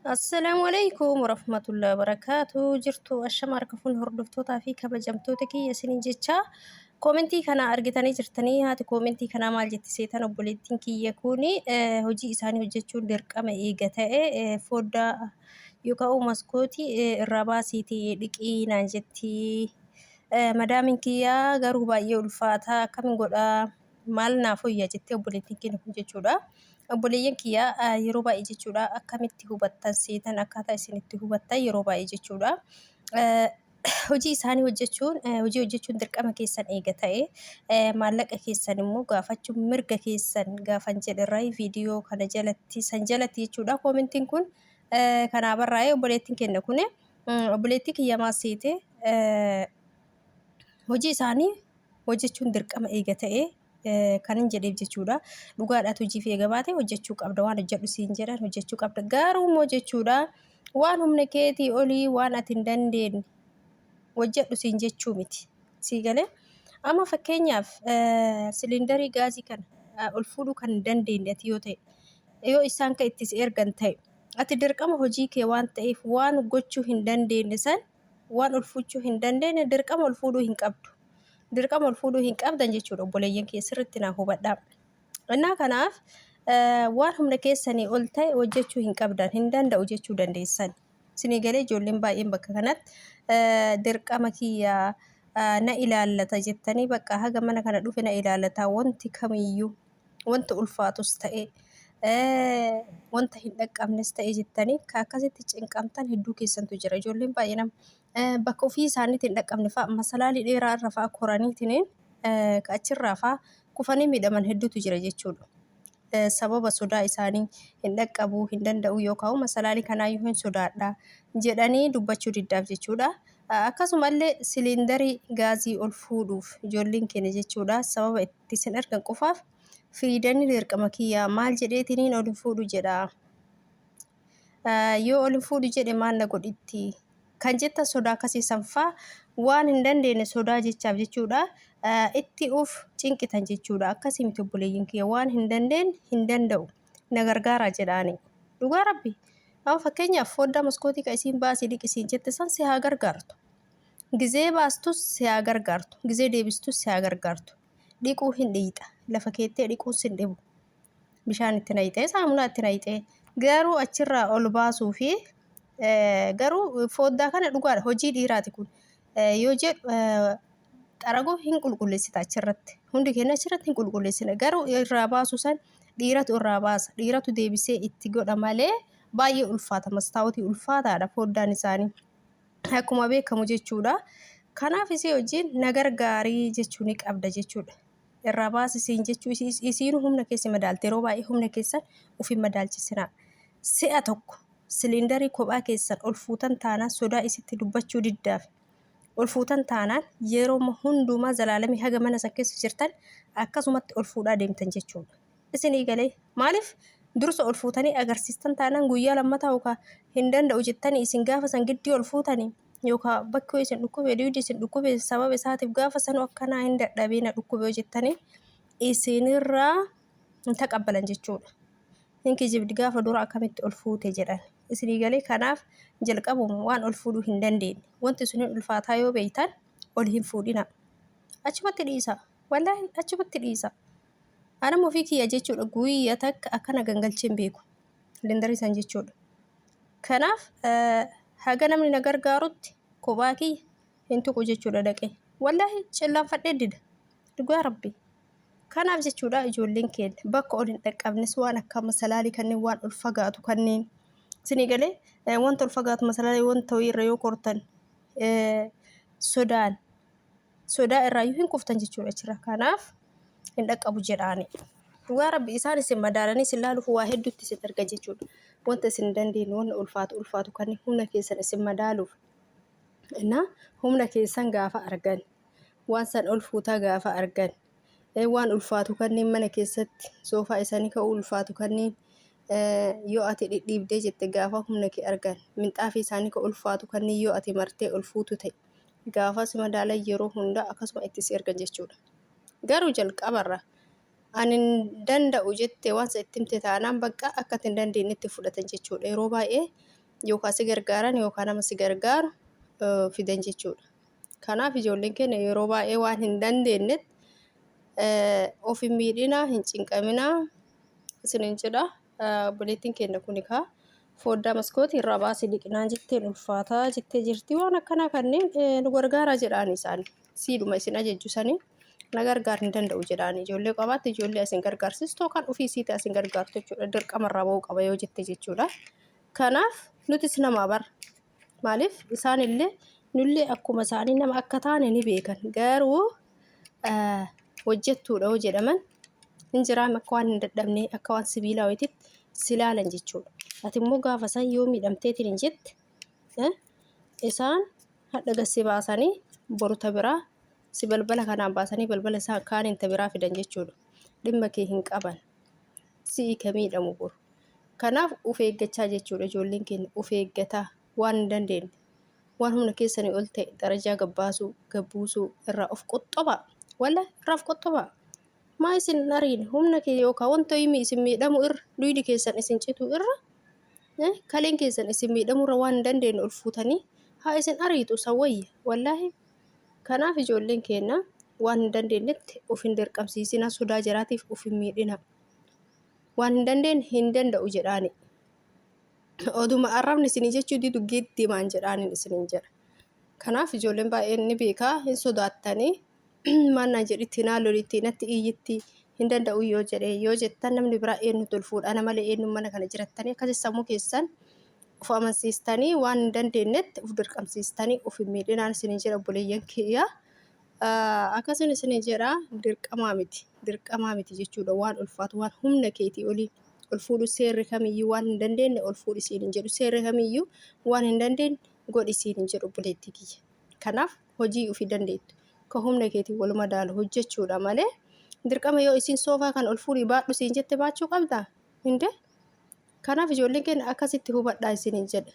Assalaamu alaikum warahmatullahi wabarakaatu. Jirtu ashama harka fuun hordoftootaa fi kabajamtoota kiyya isiniin jecha koomentii kana argitanii jirtanii. Haati koomentii kanaa maal jetti seetan? Obboleettiin kiyya kun hojii isaanii hojjechuun dirqama eega ta'e foddaa yookaan maskootii irraa baasiitii dhiqii naan jetti. Madaamiin kiyyaa garuu baay'ee ulfaata, akkamiin godhaa, maal naaf hoyya jettee obboleettiin keenya kun jechuudha. Obboleeyyan kiyya, yeroo baay'ee jechuudha, akkamitti hubattan seetan? Akkaataa isin itti hubattan yeroo baay'ee jechuudha. Hojii isaanii hojjechuun, hojii hojjechuun dirqama keessan eega ta'e, maallaqa keessan immoo gaafachuun mirga keessan gaafan jedherraa viidiyoo kana jalatti san jalatti jechuudha. Koomentiin kun kanaa barraa'ee obboleettiin keenya kun, obboleettii kiyya maal seete? Hojii isaanii hojjechuun dirqama eega ta'e kan hin jedheef jechuudha. Dhugaadhaatu hojii fi eega baate hojjechuu qabda, waan hojjedhu siin jedhan hojjechuu qabda. Garuu immoo jechuudha, waan humna keetii olii, waan ati hin dandeenye hojjedhu siin jechuu miti. Sii galee? Amma fakkeenyaaf siliindarii gaazii kana ol fuudhuu kan hin dandeenye ati yoo ta'e, yoo isaan kan itti si ergan ta'e, ati dirqama hojii kee waan ta'eef waan gochuu hin dandeenye san, waan ol fuuchuu hin dandeenye dirqama ol fuudhuu hin qabdu. Dirqama ol fuudhuu hin qabdan jechuudha, obboleeyyan kee sirriitti naa hubadhaa. Innaa kanaaf waan humna keessanii ol ta'e hojjechuu hin qabdan, hin danda'u jechuu dandeessan. Isinii galee? Ijoolleen baay'een bakka kanatti dirqama kiyya na ilaallata jettanii, bakka haga mana kana dhufe na ilaallata, wanti kamiyyuu wanta ulfaatus ta'e, wanta hin dhaqqabnes ta'e jettanii ka akkasitti cinqamtan hedduu keessantu jira. Ijoolleen baay'een bakka ofii isaaniitti hin dhaqqabne fa'a masalaalii dheeraa irra fa'a koraniitiin ka achirraa fa'a kufanii miidhaman hedduutu jira jechuudha. Sababa sodaa isaanii hin dhaqqabuu, hin danda'u yookaan masalaalii kanaayyuu hin sodaadha jedhanii dubbachuu diddaaf jechuudha. Akkasumallee siliindarii gaazii ol fuudhuuf ijoolleen keenya jechuudha, sababa itti isin argan qofaaf fiidanii dirqama kiyyaa maal jedheetiniin ol hin fuudhu jedha. Yoo ol hin fuudhu jedhe maal na godhitti kan jettan, sodaa akkasii san faa waan hin dandeenye sodaa jechaaf jechuudha itti uf cinqitan jechuudha. Akkasii miti, obboleeyyiin kiyya, waan hin dandeenye hin danda'u, na gargaaraa jedhaani. Dhugaa rabbi, amma fakkeenyaaf foddaa maskootii ka isiin baasii dhiqisiin jette san si haa gargaartu. Gizee baastus si haa gargaartu, gizee deebistus si haa gargaartu. Dhiquu hin dhiixa, lafa keettee dhiquun sin dhibu. Bishaan itti naqxee, saamunaa itti naqxee, garuu achirraa ol baasuu fi garuu foddaa kana dhugaadha, hojii dhiiraati kun yoo jedhu, xaragoo hin qulqulleessita achirratti, hundi keenya achirratti hin qulqulleessina, garuu irraa baasu san dhiiratu irraa baasa, dhiiratu deebisee itti godha malee baay'ee ulfaata, mastaawotii ulfaataadha foddaan isaanii akkuma beekamu jechuudha. Kanaaf isii wajjin na gargaarii jechuu ni qabda jechuudha. Irraa baasi siin jechuu isiinuu humna keessa madaalte. Yeroo baay'ee humna keessan of hin madaalchisinaa. Si'a tokko siliindarii kophaa keessan ol fuutan taanaan, sodaa isitti dubbachuu diddaaf ol fuutan taanaan, yeroo hundumaa zalaalamii haga mana san keessa jirtan akkasumatti ol fuudhaa deemtan jechuudha. Isinii galee? Maaliif dursa ol fuutanii agarsiistan taanaan, guyyaa lammataa yookaan hin danda'u jettanii isin gaafa san giddii ol fuutanii, yookaan bakki isin dhukkube, dugdi isin dhukkube, sababa isaatiif gaafa sanuu akkanaa hin dadhabee na dhukkube jettanii isinirraa hin taqabbalan jechuudha. Hin kijibdi, gaafa dura akkamitti ol fuute jedhan. Isinii galee? Kanaaf jalqabuma waan ol fuudhuu hin dandeenye, wanti sun hin ulfaataa yoo beektan, ol hin fuudhina. Achumatti dhiisa. Wallaahi achumatti dhiisa. Anam ofii kiyya jechuudha, guyya takka akkana gangalchee hin beeku. Silindarii san jechuudha. Kanaaf haga namni na gargaarutti kophaa kiyya hin tuqu jechuudha dhaqee. Wallaahi cillaanfadhee dida. Dhugaa rabbi. Kanaaf jechuudha, ijoolleen keenya bakka ol hin dhaqqabnes, waan akka masalaalii kanneen, waan ol fagaatu kanneen, isinii galee? Wanta ol fagaatu, masalaalii wanta irra yoo kortan, sodaan sodaa irraayyuu hin kuftan jechuudha achirra. Kanaaf hin dhaqqabu jedhaani. Dhugaa rabbi, isaan isin madaalanii isin laaluuf waa hedduutti isin erga jechuudha. Wanta isin hin dandeenye, wanta ulfaatu ulfaatu kan humna keessan isin madaaluuf. Innaa humna keessan gaafa argan, waan san ol fuutaa gaafa argan, waan ulfaatu kanneen mana keessatti soofaa isaanii ka'uu ulfaatu kanneen yoo ati dhidhiibdee jette gaafa humna kee argan, minxaafii isaanii ka ulfaatu kanneen yoo ati martee ol fuutu ta'e, gaafa si madaalan yeroo hundaa akkasuma itti si ergan jechuudha. Garuu jalqabarra Ani hin danda'u jettee waan isa itti himte taanaan bakka akka ati hin dandeenyetti fudhatan jechuudha. Yeroo baay'ee yookaan si gargaaran yookaan nama si gargaaru fidan jechuudha. Kanaaf ijoolleen keenya yeroo baay'ee waan hin dandeenyetti of hin miidhinaa, hin cinqaminaa isiniin jedha. Obboleettiin keenya kun egaa foddaa maskootii irraa baasii dhiqnaan jetteen ulfaataa jettee jirti. Waan akkanaa kanneen nu gargaaraa jedhaan isaan. Siidhuma isin ajajju sanii na gargaar hin danda'u jedhaan. Ijoollee qabaatte ijoollee asin gargaarsistu yookaan ofii isiitii asin gargaartu jechuudha. Dirqama irraa ba'uu qaba yoo jette jechuudha. Kanaaf nutis namaa bara. Maaliif isaan illee nullee akkuma isaanii nama akka taane ni beekan. Garuu hojjettuudha yoo jedhaman hin jiraam akka waan hin dadhabnee akka waan sibiilaa wayititti si laalan jechuudha. Ati immoo gaafa san yoo miidhamteetiin hin jette isaan hadha gad si baasanii boru ta biraa si balbala kanaan baasanii balbala isaan kaaniin ta biraa fidan jechuudha. Dhimma kee hin qaban. Si'i ka miidhamu boru. Kanaaf uf eeggachaa jechuudha ijoolleen keenya uf eeggataa waan hin dandeenye. Waan humna keessanii ol ta'e darajaa gad baasuu, gad buusuu irraa of qoxxobaa. Walla irraa of qoxxobaa. Maa isin hin ariine humna kee yookaan wanta himi isin miidhamu irra duydi keessan isin citu irra kaleen keessan isin miidhamu irra waan hin dandeenye ol fuutanii haa isin ariitu san wayya wallaahi. Kanaaf ijoolleen keenya waan hin dandeenyetti of hin dirqamsiisinaa sodaa jaraatiif of hin miidhina. Waan hin dandeenye hin danda'u jedhaani. Oduma arrabni isinii jechuu didu giddimaan jedhaaniin isiniin jedha. Kanaaf ijoolleen baay'een ni beekaa hin sodaattanii maal naan jedhitti naa lolitti natti iyyitti hin danda'u yoo jedhe yoo jettan namni biraa eenyutu ol fuudha ana malee eenyu mana kana jirattanii akkasi sammuu keessan of amansiistanii waan hin dandeenyetti of dirqamsiistanii of hin miidhinaan isiniin jedha obboleeyyan kiyya. Akkasin isiniin jedha dirqamaa miti dirqamaa miti jechuudha waan ulfaatu waan humna keetii olii ol fuudhu seerri kamiyyuu waan hin dandeenye ol fuudhi siin hin jedhu seerri kamiyyuu waan hin dandeenye godhi siin hin jedhu obboleettii kiyya. Kanaaf hojii ofii dandeettu ka humna keetiin wal madaalu hojjechuudha malee dirqama yoo isiin soofaa kan ol fuudhii baadhu siin jette baachuu qabda hinde. Kanaaf ijoolleen keenya akkasitti hubadhaa isiniin jedha.